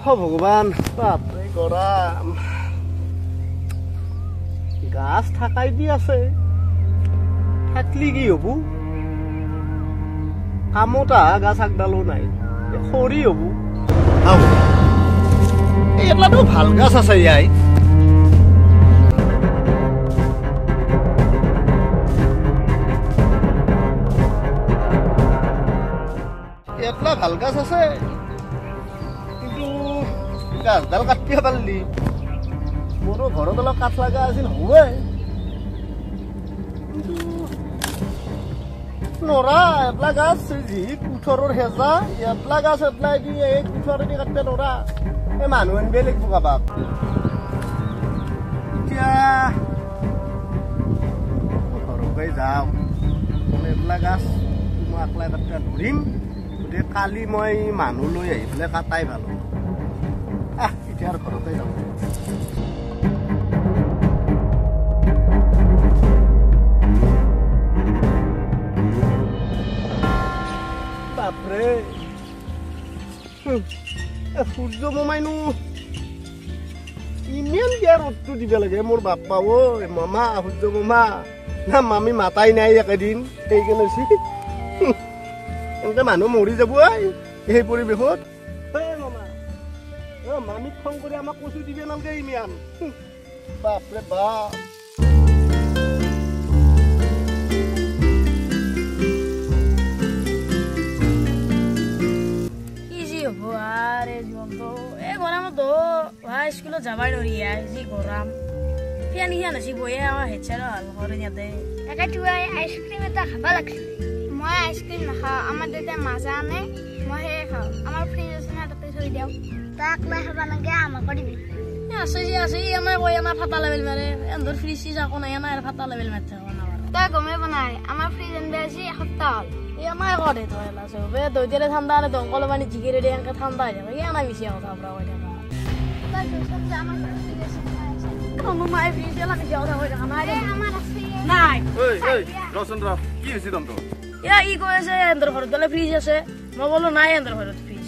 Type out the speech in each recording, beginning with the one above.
ভগৱান, বাপৰে গৰম। গাছ থাকাই দি আছে, থাকলি কি হব? কামত আহা গাছ আগডালো নাই, খৰি হব। এইবিলাকো ভাল গাছ আছে ইয়াই। এটলা ভাল গাছ আছে, কিন্তু গাছডাল কাটিব পাৰিলি। মোৰো ঘৰত অলপ কাঠ লগা আছিল হয়, কিন্তু নৰা এটলা গাছ যি কুঠৰৰ সেজা এটলা গাছ এটলাই দি এই কুঠৰেদি কাটিব নৰা। এই মানুহ আনিবই লাগিব কাৰোবাক। এতিয়া ঘৰকে যাওঁ, এটলা গাছ মই একলাই কাটিব ধৰিম। গতিকে কালি মই মানুহ লৈ আহি পেলাই কাটাই ভাল হ'ব। আহ, এতিয়া আৰু ঘৰতে যাওঁ। বাপৰে, সূৰ্য মামাইনো ইমান বেয়া ৰ'দটো দিব লাগে মোৰ বাপ্পা। ঐ মামা, সূৰ্য মামা না মামী মাতাই নাই একেদিন, সেইকাৰণে এনেকে মানুহ মৰি যাব এই পৰিৱেশত। মামা, মামীক খং কৰি আমাক কচু দিব নালাগে ইমান। বাপৰে বাপ। এই গৰমতো স্কুলত যাবাই নোৱাৰি, যি গৰম। ফেন সিয়ান আছে বহে আমাৰ হেড ছাৰো হাল কৰে ইয়াতে। আইচক্ৰীম এটা খাব লাগিছিল। মই আইচক্ৰীম নাখাওঁ, আমাৰ দেউতাই মাজা আনে, মই সেয়ে খাওঁ। আমাৰ ফ্ৰিজ আছে না, তাতে থৈ দিওঁ। তাক লৈ খাব লাগে, আমাকো দিবি। আছে যে আছে, আমাৰ কৈ আমাৰ ফাটা লেভেল মাৰে। এন্ধৰ ফ্ৰিজ চিজ একো নাই, আমাৰ ফাটা লেভেল মাৰি থাকো। তই গমেই পোৱা নাই, আমাৰ ফ্ৰিজ আনিব আজি এসপ্তাহ হ'ল। এই আমাৰ কৰে তই এলা দৈ দিলে ঠাণ্ডা আনে, দমকলৰ পানী জিকি দিয়ে এনেকে ঠাণ্ডা হৈ থাকে। কি আনা মিছি কথা পৰা কৈ থাকা। তই কৈছ যে আমাৰ ফ্ৰিজ আছে। মায়ে ফ্ৰিজ এলা মিছি কথা কৈ থাকা নাই। আমাৰ আছে নাই। ৰচোন ৰ, কি হৈছে তহঁতৰ? এ ই কৈ আছে এহঁতৰ ঘৰত বোলে ফ্ৰিজ আছে। মই বোলো নাই এহঁতৰ ঘৰত ফ্ৰিজ।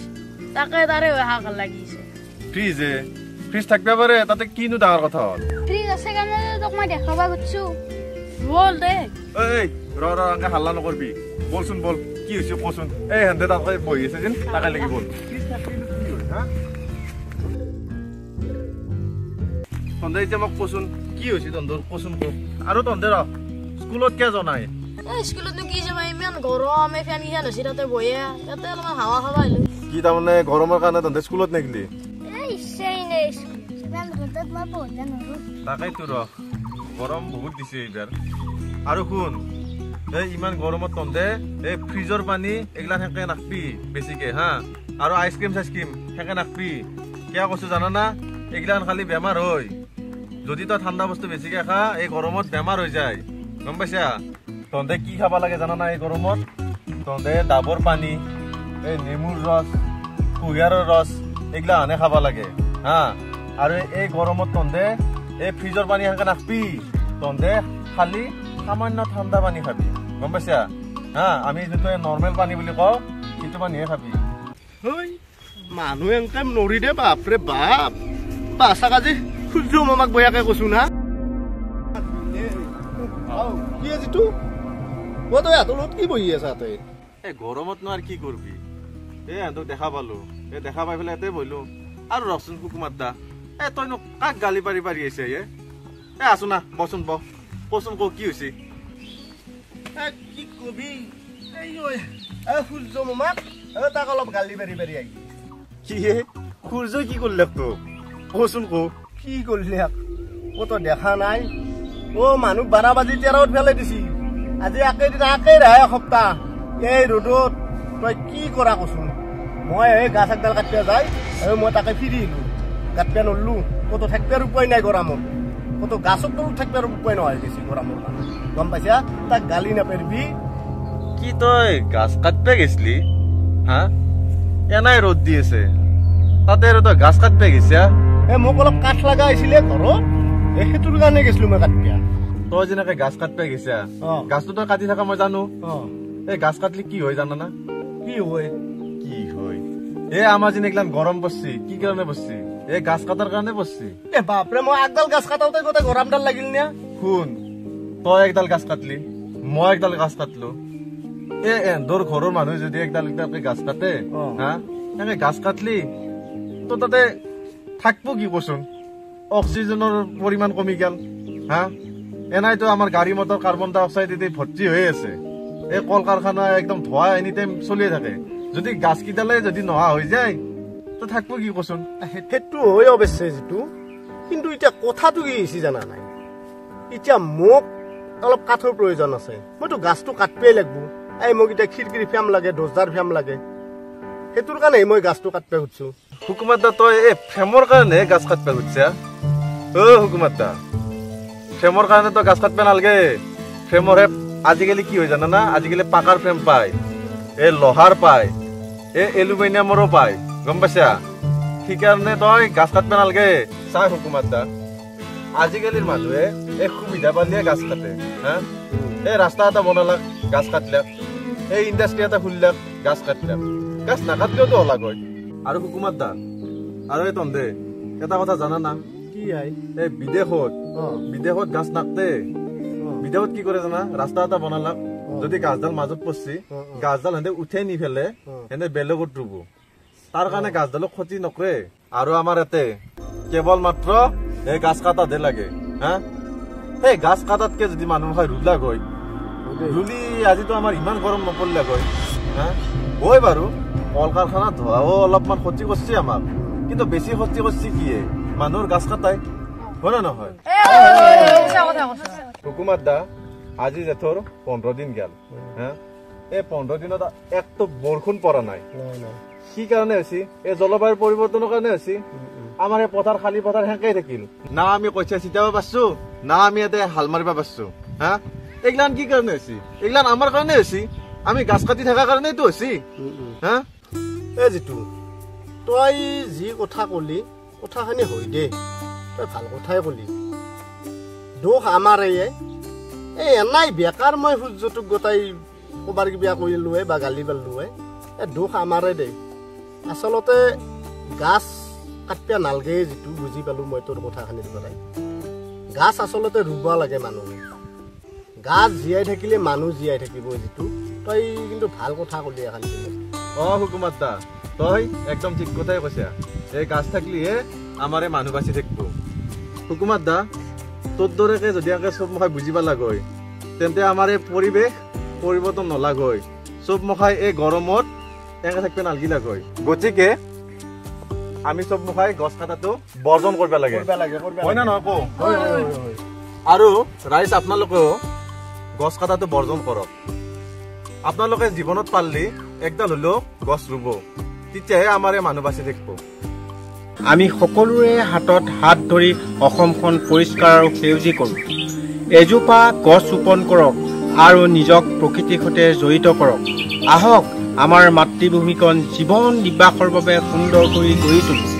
তাকে তাৰে হাহাকাৰ লাগিছে। ফ্ৰিজ ফ্ৰিজ থাকিব পাৰে, তাতে কিনো ডাঙৰ কথা হ'ল? ফ্ৰিজ আছে কাৰণে তোক মই দেখাব খুজিছো। বল দে। এই ৰ ৰ, এনেকে হাল্লা নকৰবি। বলচোন বল, কি হৈছে কচোন। এই হেঁতে তাতে বহি আছে যেন, তাকে লাগি বল। ফ্ৰিজ থাকিলেনো কি হ'ল হা? তহঁতে এতিয়া মোক কচোন কি হৈছে তহঁতৰ, কচোন ক। আৰু তহঁতে ৰ, স্কুলত কিয় যোৱা নাই? স্কুলতনো কি যাবা, ইমান গৰম, এই ফেন কেইখন হৈছে তাতে বহে, তাতে অলপমান হাৱা খাব আহিলো। কি তাৰমানে গৰমৰ কাৰণে তহঁতে স্কুলত নেগলি? ইচ্ছাই নাই স্কুল, ইমান ৰ'দত মই পঢ়িব নোৱাৰো। তাকেইতো ৰ, গৰম বহুত দিছে এইবাৰ। আৰু শুন, এই ইমান গৰমত তহঁতে এই ফ্ৰিজৰ পানী এইগিলা সেনেকে নাখবি বেছিকে হা। আৰু আইচক্ৰীম চাইচক্ৰীম সেনেকে নাখবি। কিয় কৈছো জানা? এইগিলান খালি বেমাৰ হয়। যদি তই ঠাণ্ডা বস্তু বেছিকে খা, এই গৰমত বেমাৰ হৈ যায়, গম পাইছা? তহঁতে কি খাব লাগে জানা না এই গৰমত? তহঁতে ডাবৰ পানী, এই নেমুৰ ৰস, কুঁহিয়াৰৰ ৰস, এইগিলা আনে খাব লাগে হা। আৰু এই গৰমত তহঁতে এই ফ্ৰিজৰ পানী সেনেকে নাখবি। তহঁতে খালি সামান্য ঠাণ্ডা পানী খাবি, গম পাইছা হা? আমি যোনটো নৰ্মেল পানী বুলি কওঁ, সেইটো পানীহে খাবি। মানুহ এনেকে নৰি দে, বাপৰে বাপ। বাচাক আজি সূৰ্য মামাক বয়াকে কৈছো না। কি আজিতো অ তই হাতৰ লগত কি বহি আছা তই? এই গৰমতনো আৰু কি কৰবি? এই এহঁতক দেখা পালো, এই দেখা পাই পেলাই ইয়াতে বহিলো। আৰু ৰচোন কুকুমাৰ দা, এই তইনো কাক গালি পাৰি পাৰি আহিছে? এ আছো না, বচোন বহ, কচোন ক কি হৈছে? কি কবি, এই সূৰ্য মামাক তাক অলপ গালি পাৰি পাৰি আহি। কি সূৰ্যই কি কৰিলে তোক? কচোন ক কি কৰিলে? অ তই দেখা নাই? অ মানুহ 12 বাজি 13ত পেলাই দিছি আজি একেদিনা একেৰাহে এসপ্তাহ এই ৰ'দত। তই কি কৰা কচোন? মই এই গাছ একডাল কাটিব যায় আৰু মই তাকে ফিৰি আহিলো, কাটিব নৰলো। ক'তো থাকিবৰ উপায় নাই গৰমত, ক'তো গাছৰ তলত থাকিবৰ উপায় নহয় বেছি গৰমৰ কাৰণে, গম পাইছা? তাক গালি নাপাৰিবি। কি তই গাছ কাটিব গেছিলি হা? এনাই ৰ'দ দি আছে, তাতে আৰু তই গাছ কাটিব গেছা? এ মোক অলপ কাঠ লগা হৈছিলে ঘৰত, এই সেইটোৰ কাৰণে গেছিলো মই কাটিব। তই যেনেকে গাছ কাটিব গেছা, গাছটো তই কাটি থাকা মই জানো। এই গাছ কাটিলে কি হয় জানা না? কি হয়? কি হয়? এই আমাৰ যেন এইগিলান গৰম পৰছি, কি কাৰণে পৰছি? এই গাছ কাটাৰ কাৰণে পৰছি। এ বাপৰে, মই একডাল গাছ কাটাওতে গোটেই গৰমডাল লাগিল নে? শুন, তই একডাল গাছ কাটলি, মই একডাল গাছ কাটলো, এই এহঁতৰ ঘৰৰ মানুহে যদি একডাল একডালকে গাছ কাটে, হা, এনেকে গাছ কাটলি তো তাতে থাকবো কি কচোন? অক্সিজেনৰ পৰিমাণ কমি গেল, হা। এনাইতো আমাৰ গাড়ী মটৰ কাৰ্বন ডাই অক্সাইড এদি ভৰ্তি হৈ আছে, এই কল কাৰখানা একদম ধোঁৱা এনি টাইম চলিয়ে থাকে। যদি গাছ কেইডালে যদি নোহোৱা হৈ যায় তো থাকবো কি কচোন? সেইটো হয় অৱশ্যে যিটো, কিন্তু এতিয়া কথাটো কি হৈছে জানা নাই, এতিয়া মোক অলপ কাঠৰ প্ৰয়োজন আছে, মইতো গাছটো কাটবই লাগব। এই মোক এতিয়া খিৰিকীৰ ফেম লাগে, দৰ্জাৰ ফেম লাগে, সেইটোৰ কাৰণে মই গাছটো কাটব খুজিছো। সুকুমাৰ দা, তই এই ফেমৰ কাৰণে গাছ কাটব খুজিছা? অ সুকুমাৰ দা, ফ্ৰেমৰ কাৰণে তই গাছ কাটব নালাগে। ফ্ৰেমৰহে আজিকালি কি হয় জানা না, আজিকালি পাকাৰ ফ্ৰেম পায়, এই লোহাৰ পায়, এই এলুমিনিয়ামৰো পায়, গম পাইছা? সেইকাৰণে তই গাছ কাটব নালাগে। চা সুকুমাৰ দা, আজিকালিৰ মানুহে এই সুবিধা পালিয়ে গাছ কাটে, হা। এই ৰাস্তা এটা বনালাক গাছ কাটলাক, এই ইণ্ডাষ্ট্ৰি এটা খুলিলাক গাছ কাটলাক, গাছ নাকাটলেওতো হলাক হয়। আৰু সুকুমাৰ দা, আৰু এই তন্ধে এটা কথা জানা না? কি? আই এই বিদেশত গাছ নাকটে। বিদেশত কি কৰে জানা? ৰাস্তা এটা বনালাক, যদি গাছডাল মাজত পৰছি, গাছডাল সেঁতে উঠাই নি ফেলে, সেঁতে বেলেগত ৰুব, তাৰ কাৰণে গাছডালক ক্ষতি নকৰে। আৰু আমাৰ ইয়াতে কেৱল মাত্ৰ এই গাছ কাটাতহে লাগে, হা। সেই গাছ কাটাতকে যদি মানুহ ৰুলাক হয়, ৰুলি আজিতো আমাৰ ইমান গৰম নপৰিলাক হয়, হা। হয় বাৰু, কল কাৰখানা ধোৱাও অলপমান ক্ষতি কৰিছে আমাক, কিন্তু বেছি ক্ষতি কৰিছে কিয়ে? মানুহৰ গাছ কাটাই, হয় নে নহয়? সুকুমাৰ দা, আজি জেঠৰ 15 দিন গেল, হা। এই 15 দিনত একটো বৰষুণ পৰা নাই, কি কাৰণে হৈছে? এই জলবায়ুৰ পৰিৱৰ্তনৰ কাৰণে হৈছে। আমাৰ এই পথাৰ খালী পথাৰ সেনেকেই থাকিল, না আমি কঠীয়া ছিটাব পাৰছো, না আমি ইয়াতে হাল মাৰিব পাৰছো, হা। এইগিলান কি কাৰণে হৈছে? এইগিলান আমাৰ কাৰণে হৈছে, আমি গাছ কাটি থকাৰ কাৰণেইতো হৈছে, হা। এই যিটো তই যি কথা কলি, কথাখিনি হয় দে, তই ভাল কথাই কলি। দোষ আমাৰ এই এনাই বেকাৰ মই সূৰ্যটোক গোটাই ক'বাৰ কিবা কৰিলোৱে বা গালি পাৰিলোৱে, এই দোষ আমাৰে দে। আচলতে গাছ কাটব নালাগে, যিটো বুজি পালোঁ মই তোৰ কথাখিনিৰ পৰাই। গাছ আচলতে ৰুব লাগে মানুহে, গাছ জীয়াই থাকিলে মানুহ জীয়াই থাকিব। যিটো তই কিন্তু ভাল কথা কলি এখন। অ সুকুমাৰ দা, তই একদম ঠিক কথাই কৈছা। এই গাছ থাকিলেহে আমাৰ এই মানুহ বাচি থাকিব। সুকুমাৰ দা, তোৰ দৰেকে যদি আগে চব মুখাই বুজি পালাক হয়, তেন্তে আমাৰ এই পৰিৱেশ পৰিৱৰ্তন নলাগ হয়, চব মুখাই এই গৰমত এনেকে থাকিব নালগিলাক হয়। গতিকে আমি চব মুখাই গছ কটাটো বৰ্জন কৰিব লাগে, হয় না নহয় কওঁ? আৰু ৰাইজ, আপোনালোকেও গছ কটাটো বৰ্জন কৰক। আপোনালোকে জীৱনত পাৰিলে একডাল হ'লেও গছ ৰুব, তেতিয়াহে আমাৰ এই মানুহ বাচি থাকিব। আমি সকলোৰে হাতত হাত ধৰি অসমখন পৰিষ্কাৰ আৰু সেউজী কৰোঁ। এজোপা গছ ৰোপণ কৰক আৰু নিজক প্ৰকৃতিৰ সৈতে জড়িত কৰক। আহক আমাৰ মাতৃভূমিখন জীৱন নিৰ্বাহৰ বাবে সুন্দৰ কৰি গঢ়ি তোলোঁ।